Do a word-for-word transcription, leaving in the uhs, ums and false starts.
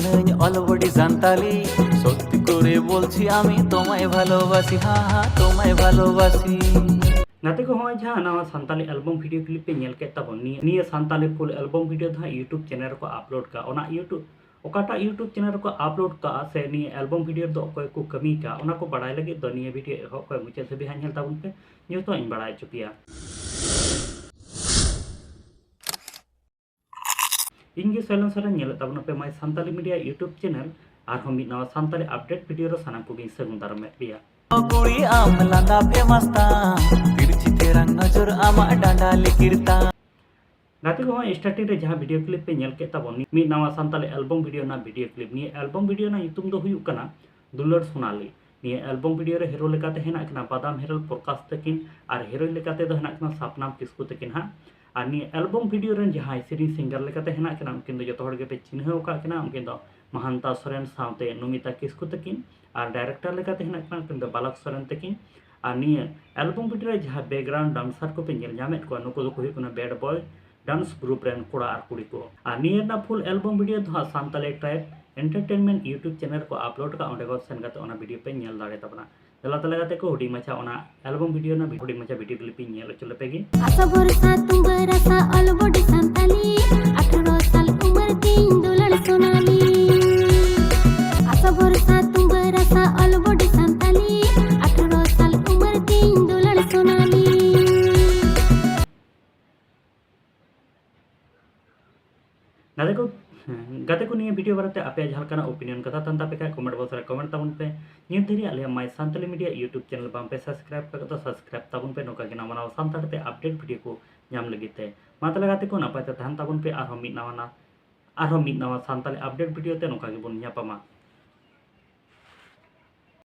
Nine all body Santali, সত্যি করে বলছি আমি তোমায় ভালোবাসি, হ্যাঁ হ্যাঁ তোমায় ভালোবাসি। গাᱛᱮ ᱠᱚ, ᱦᱚᱸᱜᱼᱚᱭ ᱡᱟᱦᱟᱸ ᱱᱟᱣᱟ ᱥᱟᱱᱛᱟᱞᱤ ᱮᱞᱵᱟᱢ ᱵᱷᱤᱰᱤᱭᱳ ᱠᱞᱤᱯ ᱯᱮ ᱧᱮᱞ ᱠᱮᱫ ᱛᱟᱵᱚᱱ, ᱱᱤᱭᱟᱹ ᱱᱤᱭᱟᱹ ᱥᱟᱱᱛᱟᱞᱤ ᱯᱷᱩᱞ ᱮᱞᱵᱟᱢ ᱵᱷᱤᱰᱤᱭᱳ ᱫᱚ ᱦᱟᱸᱜ YouTube ᱪᱮᱱᱮᱞ ᱨᱮᱠᱚ ᱟᱯᱞᱳᱰ ᱠᱟᱜᱼᱟ᱾ ᱚᱱᱟ YouTube, ᱚᱠᱟᱴᱟᱜ YouTube ᱪᱮᱱᱮᱞ ᱨᱮᱠᱚ ᱟᱯᱞᱳᱰ ᱠᱟᱜᱼᱟ ᱥᱮ ᱱᱤᱭᱟᱹ ᱮᱞᱵᱟᱢ ᱵᱷᱤᱰᱤᱭᱳ ᱨᱮᱫᱚ ᱚᱠᱚᱭ ᱠᱚ ᱠᱟᱹᱢᱤ ᱠᱟᱜᱼᱟ, ᱚᱱᱟ ᱠᱚ ᱵᱟᱲᱟᱭ ᱞᱟᱹᱜᱤᱫ ᱫᱚ ᱱᱤᱭᱟᱹ ᱵᱷᱤᱰᱤᱭᱳ ᱮᱦᱚᱵ ᱠᱷᱚᱱ ᱢᱩᱪᱟᱹᱫ ᱫᱷᱟᱹᱵᱤᱡ ᱦᱟᱸᱜ ᱧᱮᱞ ᱛᱟᱵᱚᱱ ᱯᱮ, ᱡᱚᱛᱚᱣᱟᱜ ᱤᱧ ᱵᱟᱲᱟᱭ ᱦᱚᱪᱚ ᱯᱮᱭᱟ᱾ ᱤᱧ ᱜᱮ ᱥᱚᱭᱞᱚᱱ ᱥᱚᱨᱮᱱ, ᱧᱮᱞᱮᱫ ᱛᱟᱵᱚᱱᱟᱯᱮ My Santali Media YouTube channel᱾ ᱟᱨᱦᱚᱸ ᱢᱤᱫ ᱱᱟᱣᱟ ᱥᱟᱱᱛᱟᱞᱤ ᱟᱯᱰᱮᱴ ᱵᱷᱤᱰᱤᱭᱳ ᱨᱮ ᱥᱟᱱᱟᱢ ᱠᱚᱜᱮᱧ ᱥᱟᱹᱜᱩᱱ ᱫᱟᱨᱟᱢᱮᱫ ᱯᱮᱭᱟ᱾ ᱠᱩᱲᱤ ᱟᱢ ᱞᱟᱸᱫᱟ ᱯᱷᱮᱢᱟᱥ ᱛᱟᱢ, ᱛᱤᱨᱪᱤ ᱛᱮᱨᱟᱝ ᱱᱚᱡᱚᱨ ᱟᱢᱟᱜ ᱰᱟᱸᱰᱟ ᱞᱤᱠᱤᱨ ᱛᱟᱢ᱾ ᱜᱟᱛᱮ ᱠᱚ, ᱦᱚᱸᱜᱼᱚᱭ ᱥᱴᱟᱨᱴᱤᱝ ᱨᱮ ᱡᱟᱦᱟᱸ ᱵᱷᱤᱰᱤᱭᱳ ᱠᱞᱤᱯ ᱯᱮ ᱧᱮᱞ ᱠᱮᱫ ᱛᱟᱵᱚᱱ, ᱢᱤᱫ ᱱᱟᱣᱟ ᱥᱟᱱᱛᱟᱞᱤ ᱮᱞᱵᱟᱢ ᱵᱷᱤᱰᱤᱭᱳ ᱨᱮᱱᱟᱜ ᱵᱷᱤᱰᱤᱭᱳ ᱠᱞᱤᱯ᱾ ᱱᱤᱭᱟᱹ ᱮᱞᱵᱟᱢ ᱵᱷᱤᱰᱤᱭᱳ ᱨᱮᱱᱟᱜ ᱧᱩᱛᱩᱢ ᱫᱚ ᱦᱩᱭᱩᱜ ᱠᱟᱱᱟ ᱫᱩᱞᱟᱹᱲ ᱥᱳᱱᱟᱞᱤ᱾ ᱱᱤᱭᱟᱹ ᱮᱞᱵᱟᱢ ᱵᱷᱤᱰᱤᱭᱳ ᱨᱮ ᱦᱤᱨᱳ ᱞᱮᱠᱟᱛᱮ ᱦᱮᱱᱟᱜ ᱠᱤᱱᱟ ᱵᱟᱫᱟᱢ ᱦᱮᱨᱮᱞ ᱯᱨᱚᱠᱟᱥ ᱛᱟᱹᱠᱤᱱ, ᱟᱨ ᱦᱤᱨᱳᱭᱤᱱ ᱞᱮᱠᱟᱛᱮ ᱫᱚ ᱦᱮᱱᱟᱜ ᱠᱤᱱᱟ ᱥᱟᱯᱱᱟᱢ ᱠᱤᱥᱠᱩ ᱛᱟᱹᱠᱤᱱ ᱦᱟᱸᱜ᱾ ᱟᱨ ᱱᱤᱭᱟᱹ ᱮᱞᱵᱟᱢ ᱵᱷᱤᱰᱤᱭᱳ ᱨᱮᱱ ᱡᱟᱦᱟᱸᱭ ᱥᱮᱨᱮᱧ ᱥᱤᱝᱜᱟᱨ ᱞᱮᱠᱟᱛᱮ ᱦᱮᱱᱟᱜ ᱠᱤᱱᱟ, ᱩᱱᱠᱤᱱ ᱫᱚ ᱡᱚᱛᱚ ᱦᱚᱲ ᱜᱮᱯᱮ ᱪᱤᱱᱦᱟᱹᱣ ᱟᱠᱟᱫ ᱠᱤᱱᱟ᱾ ᱩᱱᱠᱤᱱ ᱫᱚ ᱢᱟᱦᱟᱱᱛᱟ ᱥᱚᱨᱮᱱ ᱥᱟᱶᱛᱮ ᱱᱚᱢᱤᱛᱟ ᱠᱤᱥᱠᱩ ᱛᱟᱹᱠᱤᱱ, ᱟᱨ ᱰᱟᱭᱨᱮᱠᱴᱚᱨ ᱞᱮᱠᱟᱛᱮ ᱦᱮᱱᱟᱜ ᱠᱤᱱᱟ ᱩᱱᱠᱤᱱ ᱫᱚ ᱵᱟᱞᱚᱠ ᱥᱚᱨᱮᱱ ᱛᱟᱹᱠᱤᱱ᱾ ᱟᱨ ᱱᱤᱭᱟᱹ ᱮᱞᱵᱟᱢ ᱵᱷᱤᱰᱤᱭᱳ ᱨᱮ ᱡᱟᱦᱟᱸ ᱵᱮᱠᱜᱨᱟᱣᱩᱱᱰ ᱰᱟᱱᱥᱟᱨ ᱠᱚᱯᱮ ᱧᱮᱞ ᱧᱟᱢᱮᱫ ᱠᱚᱣᱟ, ᱱᱩᱠᱩ ᱫᱚᱠᱚ ᱦᱩᱭᱩᱜ ᱠᱟᱱᱟ ᱵᱮᱰ ᱵᱚᱭ ᱰᱟᱱᱥ ᱜᱨᱩᱯ ᱨᱮᱱ ᱠᱚᱲᱟ ᱟᱨ ᱠᱩᱲᱤ ᱠᱚ᱾ ᱟᱨ ᱱᱤᱭᱟᱹ ᱨᱮᱱᱟᱜ ᱯᱷᱩᱞ ᱮᱞᱵᱟᱢ ᱵᱷᱤᱰᱤᱭᱳ ᱫᱚ ᱦᱟᱸᱜ Santali tribe entertainment YouTube channel ᱨᱮᱠᱚ ᱟᱯᱞᱳᱰ ᱠᱟᱜᱼᱟ, ᱚᱸᱰᱮ ᱠᱚ ᱥᱮᱱ ᱠᱟᱛᱮ ᱚᱱᱟ ᱵᱷᱤᱰᱤᱭᱳ ᱯᱮ ᱧᱮᱞ ᱫᱟᱲᱮ ᱛᱟᱵᱚᱱᱟ᱾ ᱫᱮᱞᱟ ᱛᱟᱦᱞᱮ ᱜᱟᱛᱮ ᱠᱚ, ᱦᱩᱰᱤᱧ ᱢᱟᱪᱷᱟ ᱚᱱᱟ ᱮᱞᱵᱟᱢ ᱵᱷᱤᱰᱤᱭᱳ ᱨᱮᱱᱟᱜ ᱦᱩᱰᱤᱧ ᱢᱟᱪᱷᱟ ᱵᱷᱤᱰᱤᱭᱳ ᱠᱞᱤᱯ ᱤᱧ ᱧᱮᱞ ᱦᱚᱪᱚ ᱞᱮᱯᱮ ᱜᱮ᱾ ᱟᱥᱟ ᱵᱷᱚᱨᱥᱟ ᱛᱩᱢᱵᱟᱹ ᱨᱟᱥᱟ ᱚᱞ ᱵᱚᱰᱤ ᱥᱟᱱᱛᱟᱞᱤ, ᱟᱴᱷᱨᱚ ᱥᱟᱞ ᱩᱢᱮᱨ ᱛᱤᱧ ᱫᱩᱞᱟᱹᱲ ᱥᱳᱱᱟᱞᱤ᱾ ᱟᱥᱟ ᱵᱷᱚᱨᱥᱟ ᱛᱩᱢᱵᱟᱹ ᱨᱟᱥᱟ ᱚᱞ ᱵᱚᱰᱤ ᱥᱟᱱᱛᱟᱞᱤ, ᱟᱴᱷᱨᱚ ᱥᱟᱞ ᱩᱢᱮᱨ ᱛᱤᱧ ᱫᱩᱞᱟᱹᱲ ᱥᱳᱱᱟᱞᱤ᱾ ᱜᱟᱛᱮ ᱠᱚ, ᱦᱮᱸ, ᱜᱟᱛᱮ ᱠᱚ, ᱱᱤᱭᱟᱹ ᱵᱷᱤᱰᱤᱭᱳ ᱵᱟᱨᱮᱛᱮ ᱟᱯᱮᱭᱟᱜ ᱡᱟᱦᱟᱸ ᱞᱮᱠᱟᱱᱟᱜ ᱚᱯᱤᱱᱤᱭᱚᱱ ᱠᱟᱛᱷᱟ ᱛᱟᱦᱮᱱ ᱛᱟᱯᱮ ᱠᱷᱟᱡ, ᱠᱚᱢᱮᱱᱴ ᱵᱚᱠᱥ ᱨᱮ ᱠᱚᱢᱮᱱᱴ ᱛᱟᱵᱚᱱ ᱯᱮ᱾ ᱱᱤᱛ ᱫᱷᱟᱹᱨᱤᱡ ᱟᱞᱮᱭᱟᱜ My Santali Media YouTube channel ᱵᱟᱝ ᱯᱮ ᱥᱟᱵᱥᱠᱨᱟᱭᱤᱵ ᱠᱟᱜ ᱫᱚ, ᱥᱟᱵᱥᱠᱨᱟᱭᱤᱵ ᱛᱟᱵᱚᱱ ᱯᱮ, ᱱᱚᱝᱠᱟ ᱜᱮ ᱱᱟᱣᱟ ᱱᱟᱣᱟ ᱥᱟᱱᱛᱟᱲ ᱛᱮ ᱟᱯᱰᱮᱴ ᱵᱷᱤᱰᱤᱭᱳ ᱠᱚ ᱧᱟᱢ ᱞᱟᱹᱜᱤᱫ ᱛᱮ᱾ ᱢᱟ ᱛᱟᱦᱞᱮ ᱜᱟᱛᱮ ᱠᱚ, ᱱᱟᱯᱟᱭ ᱛᱮ ᱛᱟᱦᱮᱱ ᱛᱟᱵᱚᱱ ᱯᱮ, ᱟᱨᱦᱚᱸ ᱢᱤᱫ ᱱᱟᱣᱟ ᱱᱟ-, ᱟᱨᱦᱚᱸ ᱢᱤᱫ ᱱᱟᱣᱟ ᱥᱟᱱᱛᱟᱲᱤ ᱟᱯᱰᱮᱴ ᱵᱷᱤᱰᱤᱭᱳ ᱛᱮ ᱱᱚᱝᱠᱟ ᱜᱮᱵᱚᱱ ᱧᱟᱯᱟᱢᱟ᱾